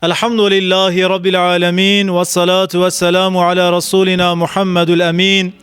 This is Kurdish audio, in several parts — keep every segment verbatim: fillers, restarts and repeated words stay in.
Elhamdulillahî Rabbil alemin ve salatu ve selamu ala Resulina Muhammedul Emin.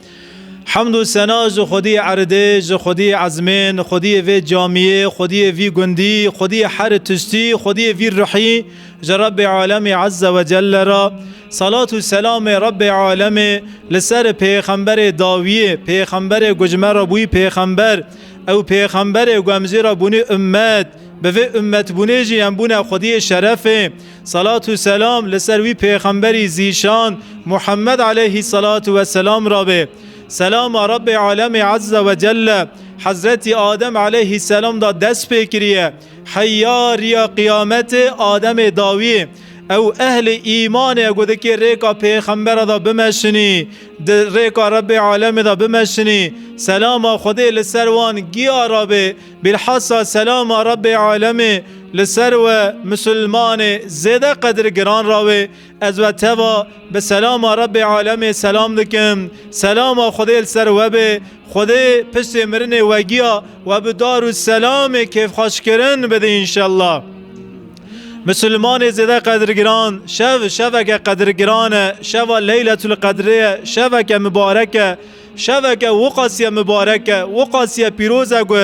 Hamd û sena ji Xwedî erdê, ji Xwedî ezmên, Xwedî vê camiyê, Xwedî vî gundî, Xwedî her tiştî, Xwedî vî ruhî, ji Rabbê Alemê Azze ve Celle re. Salat û selamê Rabbê Alemê li ser pêxemberê dawiyê, pêxemberê ku ji me re bûyî pêxember, ew pêxemberê ku em jê re bûnî ummet, bi vê ummetbûnê jî em bûne Xwediyê şerefê. Salat û selam li ser wî pêxemberî zîşan Muhammed aleyhî salatu ve selam re be. Selama Rabbê Alemê Azze ve Celle Hezretî Adem aleyhî selam da dest pê kiriye. Heya riya qiyametê Ademê dawiyê. Ew ehlê îmanê ku dikê rêka pêxembera da bimeşinî, di rêka Rabbê Alemê da bimeşinî. Selama Xwedê li ser wan giya rabe. Bilhassa selama Rabbê Alemê li ser we misilmanê zêde qedirgiran rabe. Ez we teva bi selama Rebbê Alemê selam dikim. Selama Xwedê li ser we bê. Xwedê piştê mirinê we giya we bi dar û selamê kêfxweşkirin bide înşellah. Misilmanê zêde qedirgiran, şev şeveke qedirgiran e, şeva Leyletul Qedrê ye, şeveke mibarek e. Şeveke wiqasiye mibarek e, wiqasiye pîroz e ku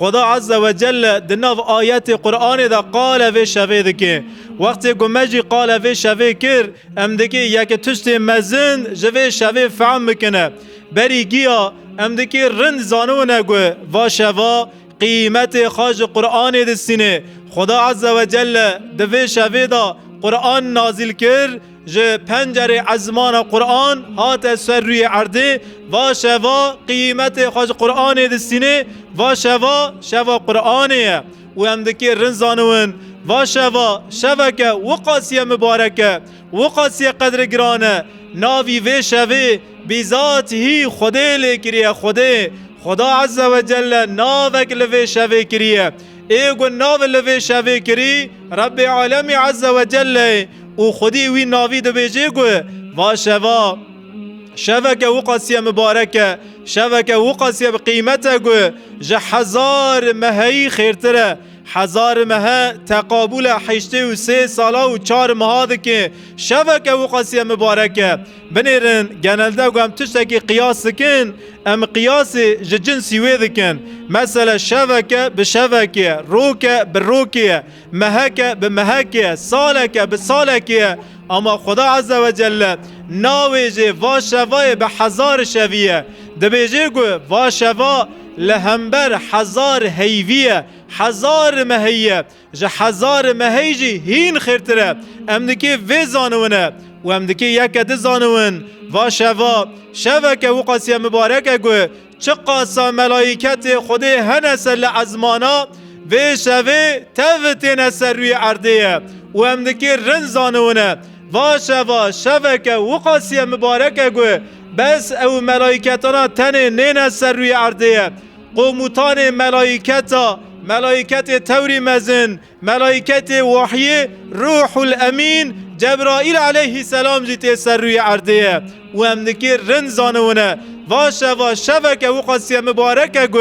Xuda Azze ve Celle di nav ayetê Qur'anê de qale vê şevê dike. Wextê ku me jî qale vê şevê kir, em dikê yeke tiştê mezin ji vê şevê fehm bikine. Berî giya em dikê rind zanibûne ku va şeva qîmetê xwe ji Qur'anê distîne. Xuda Azze ve Celle di vê şevê de Qur'an nazîl kir, ji pencerê ezmana Qur'an hate ser rûyê erdê, va şeva qîmetê xwe ji Qur'anê distîne, va şeva, şeva Qur'anê ye. Û em dikê rind zanibin, va şeva, şeveke wiqasiye mibarek e, wiqasiye qedre giran e, navî vê şevê bîzat hî Xwedê lê kiriye, Xwedê. Xuda Azze ve Celle navek li vê şevê kiriye. Ê ku nav li vê şevê kirî, Rebbê Alemî Azze ve Celle ye û xwedî wî navî dibêje ku va şeva, şeveke wiqasiye mibarek e, şeveke wiqasiye bi qîmet e ku ji hezar meheyî xêrtir e. Hezar mehe teqabûle heştê û sê sala û çar meha dike. Şeveke wiqasiye mibarek e. Binêrin, genelde ku em tiştekî qiyas dikin, em qiyasê ji cinsî wê dikin. Mesele şeveke bi şevekê ye, roke bi rokê ye, meheke bi mehekê ye, saleke bi salekê ye. Ama Xuda Azze ve Celle navêjê va şevayê bi hezar şevî ye. Dibêje ku va şeva li hember hezar heyvî ye, hezar meheyî ye. Ji hezar mehey jî hîn xêrtir e. Em dikê vê zaniwin e û em dikê yeke di zaniwin. Va şeva, şeveke wiqasiye mibarek e ku çiqasa melayîketê Xwedê hene ser li ezmana, vê şevê tev têne ser rûyê erdê ye û em dikê rind zaniwin e. Va şeva, şeveke wiqasiye mibarek e ku bes ew melayîketana tenê nêne ser rûyê erdê ye. Qomutanê melayîketa, melayîketê tewrî mezin, melayîketê wahyê Ruhul Emîn, Cebraîl aleyhîselam jî tê ser rûyê erdê ye û em dikê rind zaniwin e. Va şeva şeveke wiqasiye mibarek e ku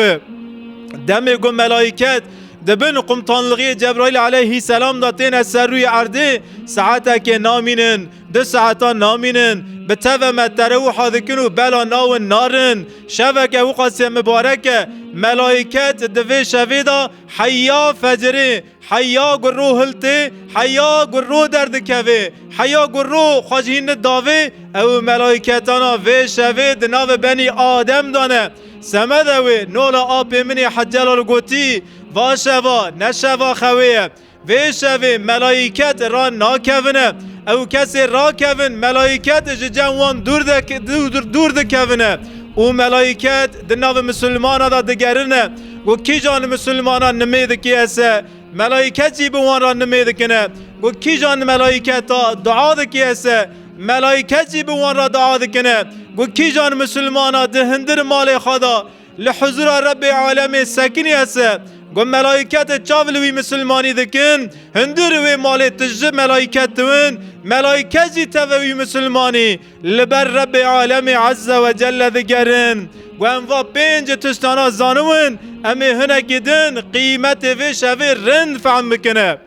demê ku melayîket di bin qumtanlixiyê Cebraîl aleyhîselam de têne ser rûyê erdê, saetekê namînin, du saetan namînin, bi teve me terewiha dikin û bela nawin narin. Şeveke wiqasiye mibarek e. Melayîket di vê şevê de heya fecirê, heya ku ro hiltê, heya ku ro derdikevê, heya ku ro xwe ji hîn nidavê, ew melayîketana vê şevê di navê benî Adem de ne. Semede wê nola apê min ê Heccelal gotî, va şeva ne şeva xewê ye. Vê şevê melayîket ranakevine. Ew kesê rakevin, melayîket ji cem wan dûr dek-, dûr, dûr dikevine. Û melayîket di navê misilmana de digerine. Ku kîjan misilmana nimê dikê ese, melayîket jî bi wan re nimê dikine. Ku kîjan melayîketa dua dikê ese, melayîket jî bi wan re dua dikine. Ku kîjan misilmana di hindir malê xwe de li huzura Rebbê alemê sekinî ese, ku melayîketê çav li wî misilmanî dikin, hundir wê malê tu ji melayîket diwin, melayîket jî teve wî misilmanî li ber Rebbê alemê Azze ve Celle digerin. Ku em va pênc tiştana zaniwin, em ê hinekî din qîmetê vê şevê rind fehm bikine.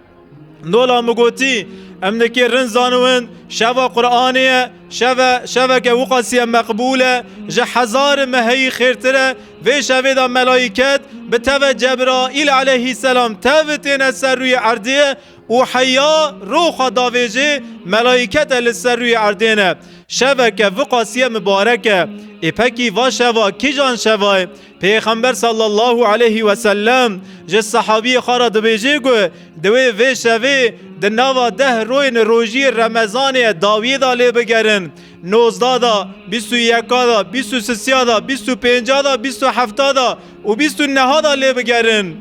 Nola min gotî, Em dikê rind zaniwin, şeva Qur'anê ye, şeve, şeveke wiqasî ye meqbûl e, ji hezar meheyî xêrtir e. Vê şevê de melayîket bi teve Cebraîl aleyhîselam tev têne ser rûyê erdê û heya roxa davêjê melayîket e li ser rûyê erdê ne. Şeveke viqasî ye mibarek e. Ê pekî va şeva kîjan şeva ye? Pêxember sallallahu aleyhi ve sellem ji sehabiyê xwe re dibêje ku di wê vê şevê di nava deh royên rojiyê Remezanê dawiyê de lê bigerin. Nozdeh da, bîst û yeka da, bîst û sisiya da, bîst û pênca da, bîst û hefta da û bîst û neha da lê bigerin.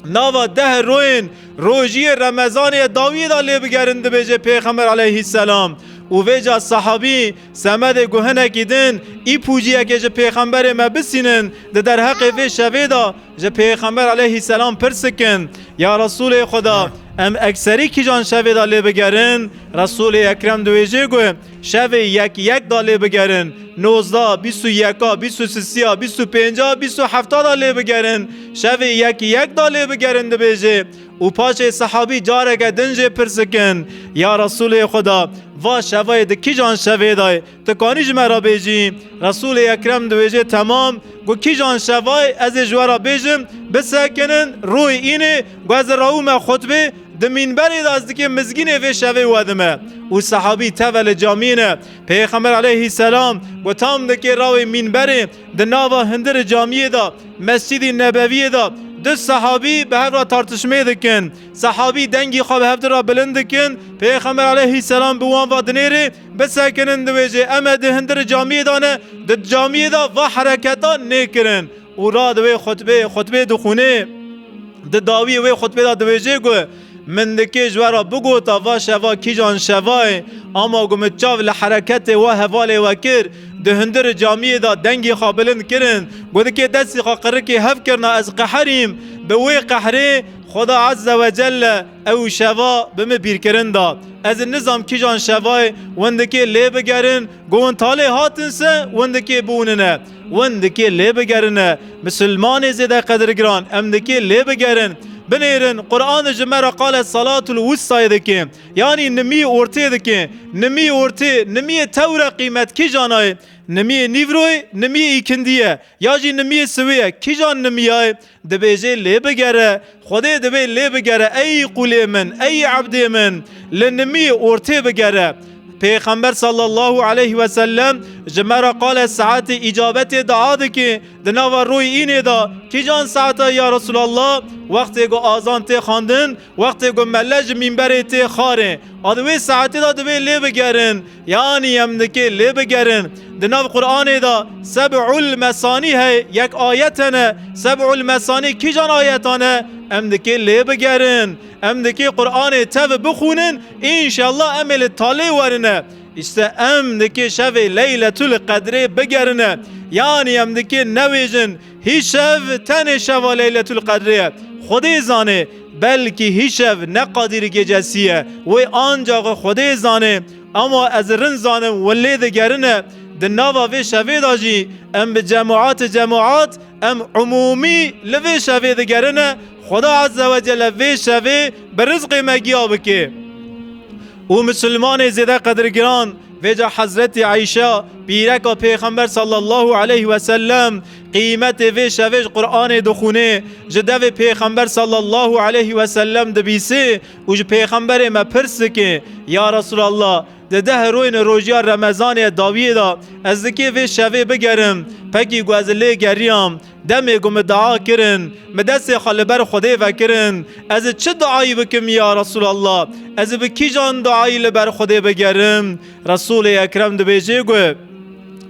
Nava deh royên rojiyê Remezanê dawiyê da lê bigerin, dibêje Pêxember aleyhisselam. Û vêca sahabî semedê ku hinekî din îpûciyekê ji Pêxemberê me bisînin, di derheqê vê şevê de ji Pêxember aleyhisselam pirs dikin, ya Resûlê Xweda, em ekserî kîjan şevê de lê bigerin? Resûlê Ekrem dibêje ku şevê yek yek de lê bigerin, nozdeh, bîst û yeka, bîst û sisiya, bîst û pênca, bîst û hefta de lê bigerin, şevê yek yek de lê bigerin, dibêje. Û paşê sehabî careke din jê pirs dikin, ya Resûlê Xweda, va şevayê di kîjan şevê de ye? Tu kanî ji me re bêjî? Resûlê Ekrem dibêje, temam, ku kîjan şevayê ez ê ji we re bêjim, bisekinin, rûyê înê, ku ez ê rawime xutbê, di mînberê de ez dikê mizgînê vê şevê wedime. Û sehabî teve li camiyê ne. Pêxember aleyhisselam ku tam dikê rawê mînberê, di nava hundirê camiyê de, Mescîdî Nebewiyê de, du sehabî bi hev re tartişmê dikin. Sehabî dengî xwe bi hev re bilind dikin. Pêxember aleyhisselam bi wan ve dinêrê, bisekinin, dibêje, em ê di hundirê camiyê de ne, di camiyê de va hereketa nêkirin. Û ra di wê xutbê, xutbê dixwînê, di dawiyê wê xutbê de dibêje ku min dikê ji we re bigota va şeva kîjan şeva ye, ama ku min çav li hereketê we hevalê we kir, di hundirê camiyê de dengê xwe bilind kirin, ku dikê destê xwe qirikê hev kirina, ez qeherîm, bi wê qehrê Xweda Azze ve Celle ew şeva bi min bîrkirin da. Ez nizam kîjan şeva ye, win dikê lê bigerin, Go win talê hatin se, win dikê bûnine, win dikê lê bigerine. Misilmanê zêde qedirgiran, em dikê lê bigerin. Binêrin, Qur'an ji me re qale salatul wustayê dike. Yanî nimî ortê dike. Nimî ortê, nimî tewre qîmet kîjanayê? Nimî nîvroyê, nimî îkindiye. Ya jî nimî siwê ye. Kîjan nimîyayê? Dibêje lê bigere, Xwedê dibê lê bigere, ey qulê min, ey ebdê min, li nimî ortê bigere. Pêxember sallallahu aleyhi ve sellem ji me re qale saetê îcabetê dua dike, di nava rûyê înê de, kîjan saeta ya Resulallah? Wextê ku azan tê xwendin, wextê ku mele ji mînberê tê xarê. A di wê saetê de dibê lê bigerin. Yanî em dikê lê bigerin. Di nav Qur'anê de seb'ul mesanî heye, yek ayet hene. Seb'ul mesanî kîjan ayetan e? Em dikê lê bigerin. Em dikê Qur'anê tev bixwînin, înşallah em ê li talê werine. Îşte em dikê şevê Leyletul Qedrê bigerine. Yanî em dikê newêjin, hî şev tenê şeva Leyletul Qedrê ye. Xwedê zanê, belkî hî şev ne Qadirî Gecesî ye. Wê ancax Xwedê zanê. Ama ez rind zanim, win lê digerine. Di nava vê şevê de jî em bi cemaat cemaat, em umûmî li vê şevê digerine. Xweda Azze ve Celle vê şevê bi rizqê me giya bike. Û misilmanê zêde qedirgiran, vêca Hezretî Eyşe, pîreka Pêxember sallallahu aleyhi ve sellem, qîmetê vê şevê ji Qur'anê dixwînê, ji devê Pêxember sallallahu aleyhi ve sellem dibîsê û ji Pêxemberê me pirs dike, ya Resulallah, di deh royên rojiya Remezanê dawiyê de ez dikê vê şevê bigerim, pekî ku ez lê geriyam, demê ku min dua kirin, min destê xwe li ber Xwedê vekirin, ez çi duayî bikim ya Resulallah? Ez bi kîjan duayî li ber Xwedê bigerim? Resûlê Ekrem dibêje ku,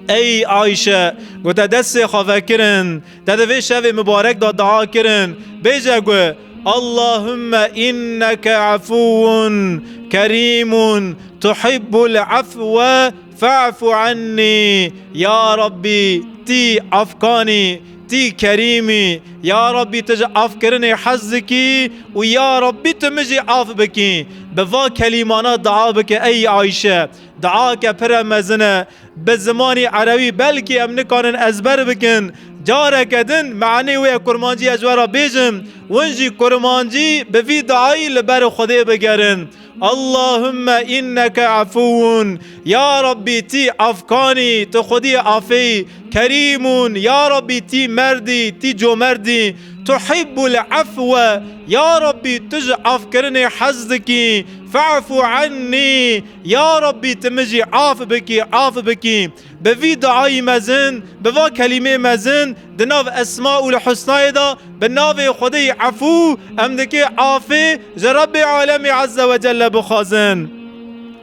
ey Ayşe, ku te destê xwe vekirin, te di vê şevê mibarek de dua kirin, bêje ku, Allahümme inneke afuwun kerîmun tuhibbul afwe fa'fu anni. Ya Rabbî, tî afkanî, tî kerîmî. Ya Rabbî, tu ji afkirinê hez dikî û ya Rabbî, tu min jî af bikî. Bi va kelîmana dua bike, ey Ayşe. Duake pire mezin e. Bi zimanî erebî belkî em nikarin ezber bikin. Careke din manê wê ye kurmancî ez we re bêjim, win jî kurmancî bi vî duayî li ber Xwedê bigerin. Allahümme inneke afuvun. Ya Rabbî tî afkanî, tu xwediyê afê yî. Kerîmun, ya Rabbî tî merdî, tî comerdî. Tuhibbul afwe, ya Rabbî tu ji afkirinê hez dikî. Fa'fu annî, ya Rabbî tu min jî af bikî, af bikî. Bi vî duayî mezin, bi va kelîmê mezin, di nav Esmaul Husnayê de bi navê Xwedê yî Efû, em dikê afê ji Rebbê Alemê Azze ve Celle bixwazin.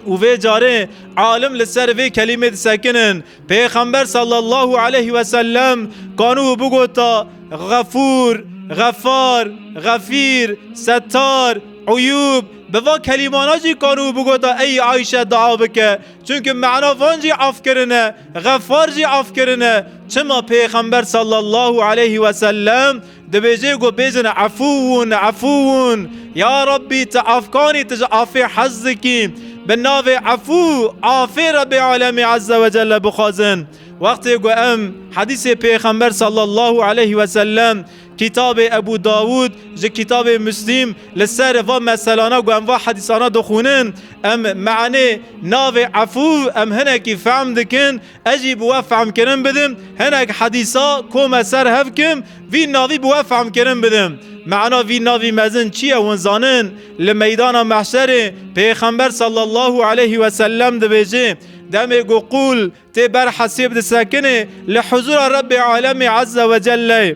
Û vê carê alim li ser vê kelîmê disekinin. Pêxember sallallahu aleyhi ve sellem kanû bigota Xefûr, Xefar, Xefîr, Settar, Uyûb. Bi va kelîmana jî kanû bigota ey Ayşe dua bike. Çunke mena van jî afkirin e, Xefar jî afkirin e. Çima Pêxember sallallahu aleyhi ve sellem dibêje ku bêjin efûwûn, efûwûn. Ya Rabbî, tu afkanî, tu ji afê hez dikî. Bi navê efû, afê Rebbê Alemê Azze ve Celle bixwazin. Wextê ku em hedîsê Pêxember sallallahu aleyhi ve sellem, kitabê Ebû Dawûd, ji kitabê Muslîm, li ser va meselana ku em va hedîsana dixwînin, em manê navê efû em hinekî fehm dikin, ez jî bi we fehmkirin bidim, hinek hedîsa ku me ser hev kim, vî navî bi we fehmkirin bidim. Mena vî navî mezin çi ye hûn zanin? Li meydana mehşerê Pêxember sallallahu aleyhi ve sellem dibêje, demê ku qûl tê ber hesêb disekinê li huzura Rebbê Alemê Azze ve Celle.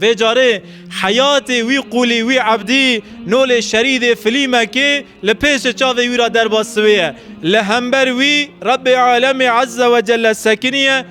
Vê carê heyatê wî qûlî, wî ebdî, nolê şerîdê filîmekê li pêşê çavê wî ra derbas dibe ye. Li hember wî Rebbê Alemê Azze ve Celle sekiniye.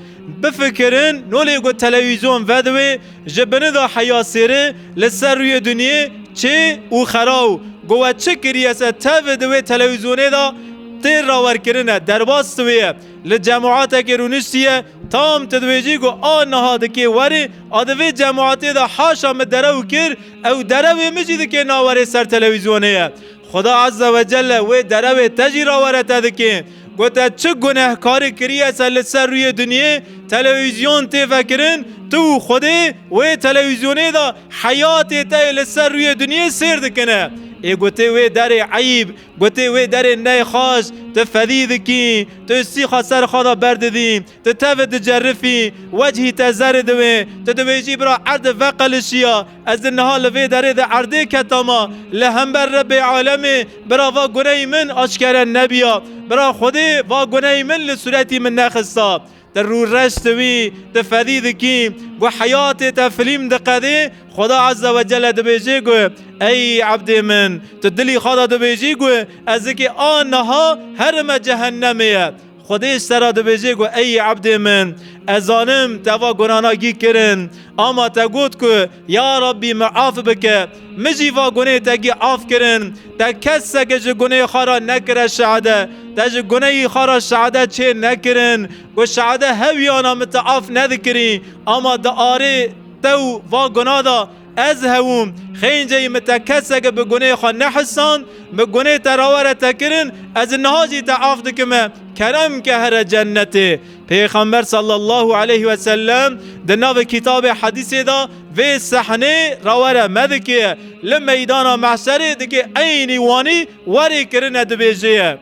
Bifikirin, nolê ku televîzyon vedibe, ji bini de heya sêri li ser rûyê dinyê çê û xeraw. Ku we çi kiriye se tev di wê televîzyonê de tê rawerkirine, derbas dibe ye. Li cemaetekê rûniştiye, tam tu dibêjî ku a niha dikê werê, a di vê cemaetê de haşa min derew kir, ew derewê min jî dikê nawerê ser televîzyonê ye. Xuda Azze ve Celle wê derewê te jî rawere te dike. Ku te çi gunehkarî kiriye se li ser rûyê dinyê televîzyon tê vekirin, tu û Xwedê wê televîzyonê de heyatê te yê li ser rûyê dinyê sêr dikine. Ê gotê wê derê eyîb, gotê wê derê neyxaş, tu fedî dikî, tu îstîxa ser xwe de berdidî, tu tevî dicerifî, wechî te zerê diwê, tu dibêjî bira erd veqelişiya, ez di niha li vê derê de erdê ketama, li hember Rebbê Alemê, bira va guneyî min aşkere nebiya, bira Xwedê va guneyî min li sûretî min nexista. Ti rûreş diwî, ti fedî dikî, ku heyatê te filîm diqedê, Xuda Azze ve Celle dibêjê ku, ey ebdê min, tu dilî xwe de dibêjî ku, ez dikê a niha herime cehennemê ye. Xwedê ji te re dibêjê ku, ey ebdê min, ez zanim te va gunana gî kirin, ama te got ku, ya Rabbî, min af bike, min jî va gunê te gî af kirin. Te keseke ji gunê xwe re nekire şehade, te ji guneyî xwe re şehade çê nekirin. Ku şehade hewiyana min te af nedikirî, ama di arê te û va guna de ez hewûm. Xênceyî min te keseke bi gunê xwe nehisand, min gunê te rawere te kirin, ez niha jî te af dikime. Kerem ke here cennetê. Pêxember sallallahu aleyhi ve sellem di navê kitabê hedîsê de vê sehnê rawere me dike. Li meydana mehşerê dike eynî wanî werê kirine dibêje ye.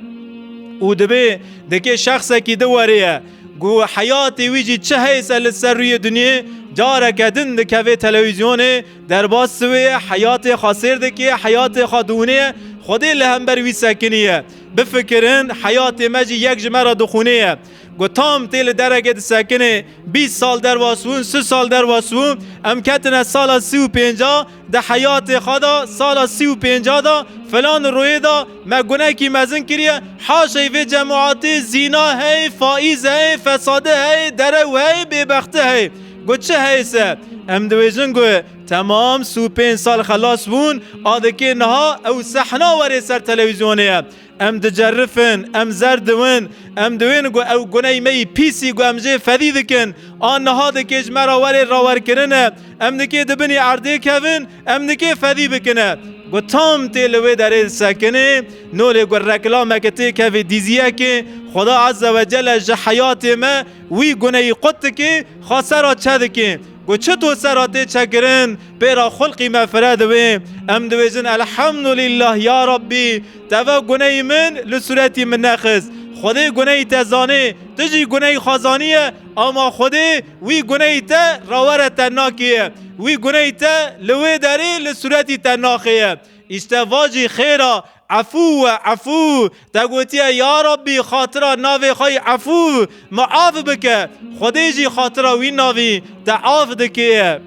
Û dibê dike şexsekî di werê ye. Ku heyatê wî jî çi heyse li ser rûyê dinyê, careke din dikeve televîzyonê, derbas diwê ye, heyatê xwe sêr dike, heyatê xwe diwîne ye, Xwedê li hember wî sekiniye. Bifikirin, heyatê me jî yek ji me re dixwîne ye. Ku tam tê li derekê disekine, bîst sal derwas bûn, si sal derwas bûn, em ketine sala sî û pênca, di heyatê xwe de sala sî û pênca de filan royê de me gunekî mezin kiriye, haşey vê cemaetê zîna hey, faîz hey, fesade hey, derew hey, bêbexti hey. Ku çi hey se? Em dibêjin ku temam sî û pênc sal xelas bûn, a dikê niha ew sehna werê ser televîzyonê ye. Em dicerifin, em zer diwin, em diwên ku ew guney me yî pîsî ku em jê fedî dikin, a niha dikê ji me re werê rawerkirine, em dikê di binî erdê kevin, em dikê fedî bikine. Ku tam tê li wê derê disekine, nolê ku reklameke tê kevê dîziyekê, Xuda Azze ve Celle ji heyatê me wî guneyî qut dike, xwe ser re çe dike. Ku çi to sera tê çekirin, pê ra xulqî me fire diwê. Em dibêjin, Elhamdulillah ya Rabbî, teva guneyî min li sûretî min nexist. Xwedê guneyî te zanê, tu jî guneyî xwe zaniye, ama Xwedê wî guneyî te rawere te nakeye. Wî guneyî te li wê derê li sûretî te naxeye. Îşte va jî xêra, efû we efû. Te gotiye, ya Rabbî, xatira navê xwe yî efû, min af bike. Xwedê jî xatira wî navî te af dike.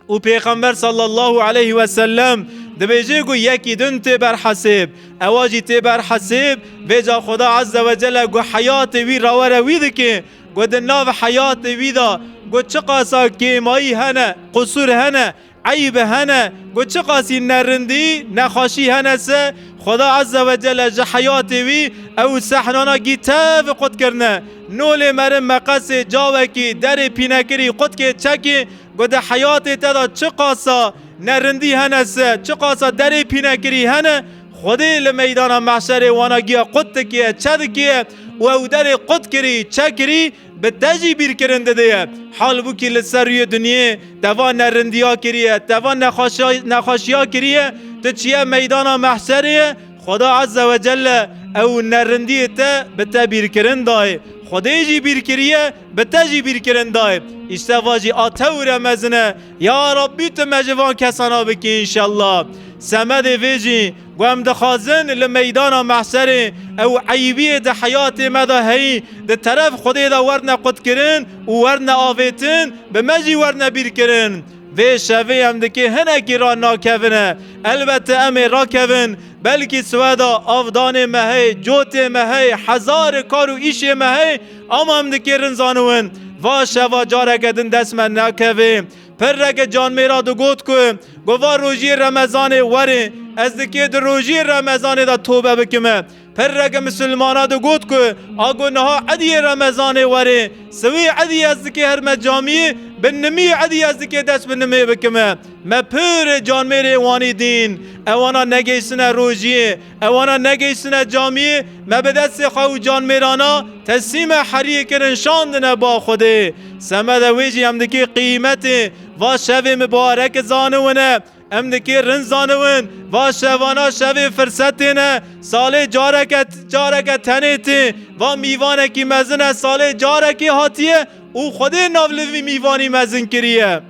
Û Pêxember sallallahu aleyhi ve sellem dibêje ku yekî din tê ber hesêb, ewa jî tê ber hesêb, vêca Xweda Azze ve Celle ku heyatê wî rawere wî dike, ku di nav heyatê wî de ku çiqasa kêmayî hene, qusûr hene, eyb hene, ku çiqasî nerindî, nexweşî hene se, Xweda Azze ve Celle ji heyatê wî ew sehnana gî tev qut kirine. Nolê merin meqesê cawekî derê pînekirî qutkê çekê, ku di heyatê te de çiqasa nerindî hene se, çiqasa derê pînekirî hene, Xwedê li meydana mehşerê wana giya qut dikiye, çe dikiye û ew derê qut kirî, çe kirî, bi te jî bîrkirin didiye. Halbûkî li ser rûyê dinyê te va nerindiya kiriye, te va nexweşiya, nexweşiya kiriye, tu çiye meydana mehşerê ye, Xweda Azze ve Celle ew nerindiyê te bi te bîrkirin dayê. Xwedê jî bîr kiriye, bi te jî bîrkirin dayê. Îşte va jî a tewre mezin e. Ya Rabbî, tu me ji van kesana bikî înşallah. Semedê vê jî, ku em dixwazin li meydana mehşerê ew eybiyê di heyatê me de heyî, di teref Xwedê de werne qutkirin û werne avêtin, bi me jî werne bîrkirin. Vê şevê em dikê hinekî ranakevine. Elbette em ê rakevin. Belkî siweda avdanê me hey, cotê me hey, hezarê kar û îşê me hey, ama em dikê rin zaniwin. Va şeva careke din dest me nakevê. Pirreke canmêra digot ku, ku va rojiyê Remezanê werê, ez dikê di rojiyê Remezanê de tobe bikime. Pirreke misilmana digot ku, a ku niha ediyê Remezanê werê, siwî ediyê ez dikê herme camiyê, bi nimiyê ediyê ez dikê dest bi nimê bikime. Me pirê canmêrê wanî dîn, ewana negeyştine rojiyê, ewana negeyştine camiyê, me bi destê xwe û canmêrana teslîme heriyê kirin, şandine ba Xwedê. Semede wê jî em dikê qîmetê va şevê mibarek zaniwine, em dikê rin zaniwin, va şevana şevê firsetê ne, salê careke, careke tenê tê, va mîvanekî mezin e, salê carekê hatiye û Xwedê nav li vî mîvanî mezin kiriye.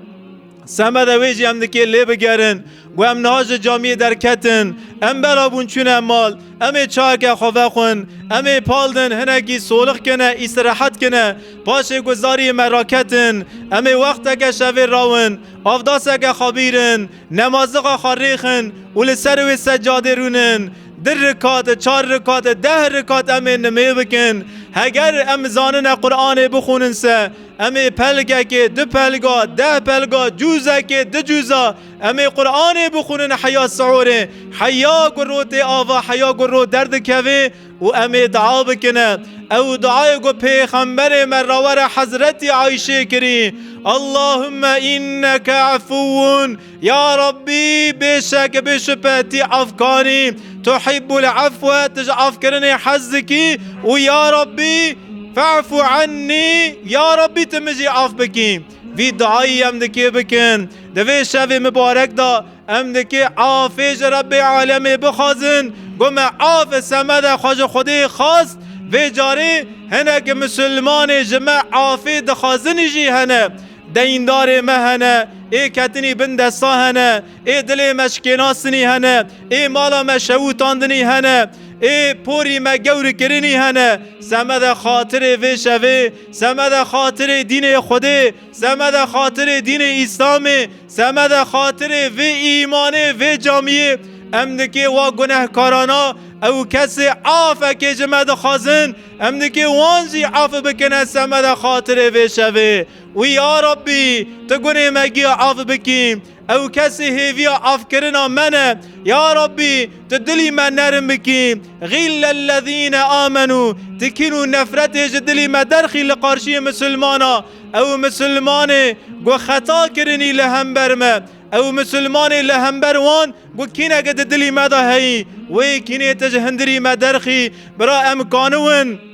Semede wê jî em dikê lê bigerin. Ku em niha ji camiyê derketin, em bela bûn çûne mal, em ê çayeke xwe vexwin, em ê pal din, hinekî solix kine, îstirehet kine, paşê ku zariyê me raketin, em ê wexteke şevê rawin, avdaseke xwe bîrin, nemazixa xwe rêxin û li ser wê secadê rûnin. Du rikat, çar rikat, deh rikat em ê nimê bikin. Heger em zanine Qur'anê bixwînin se, em ê pelgekê, du pelga, deh pelga, cûzekê, du cûza, em ê Qur'anê bixwînin heya sihorê, heya ku ro tê ava, heya ku ro derdikevê û em ê dua bikine. Ew duayê ku Pêxemberê me rawere Hezretî Ayşê kirî, Allahümme inneke afuwun, ya Rabbî, bêşek bê şüphe tî afkanî, tuhibbul afwe, tu ji afkirinê hez dikî û ya Rabbî, fa'fu anni, ya Rabbî, tu min jî af bikî. Vî duayî em dikê bikin. Di vê şevê mibarek de em dikê afê ji Rebbê alemê bixwazin. Ku me af semede xwe ji Xwedê xwast. Vê carê hinek misilmanê ji me afê dixwazin jî hene. Deyîndarê me hene, ê ketinî bin desta hene, ê dilê me şikênastinî hene, ê mala me şewitandinî hene, ê porî me gewr kirinî hene. Semede xatirê vê şevê, semede xatirê dînê Xwedê, semede xatirê dînê Îslamê, semede xatirê vê îmanê, vê camiyê, em dikê wa gunehkarana, ew kesê afekê ji me dixwazin, em dikê wan jî af bikine semede xatirê vê şevê. Û ya Rabbî, tu gunê me giya af bikî. Ew kesê hêviya afkirina me ne. Ya Rabbî, tu dilî me nerm bikî. Xîllellezîne amenû. Tu kîn û nefretê ji dilî me derxî li qarşiyê misilmana. Ew misilmanê ku xeta kirinî li hember me. Ew misilmanê li hember wan ku kîneke di dilî me de heyî. Wê kînê tu ji hindirî me derxî. Bira em kaniwin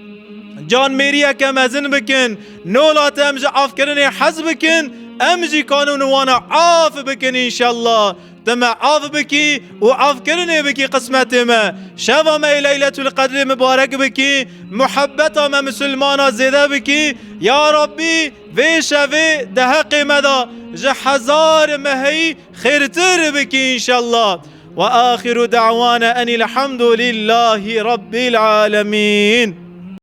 canmêriyeke mezin bikin, nola te em ji afkirinê hez bikin, Em jî kanûn wana af bikin înşallah. Tu me af bikî û afkirinê bikî qismetê me. Şeva me yê Leyletul Qedrê mibarek bikî. Muhebbeta me misilmana zêde bikî. Ya Rabbî, vê şevê di heqê me de ji hezar meheyî xêrtir bikî înşallah. Ve axiru da'wana enil hamdu lillahi rabbil alemin.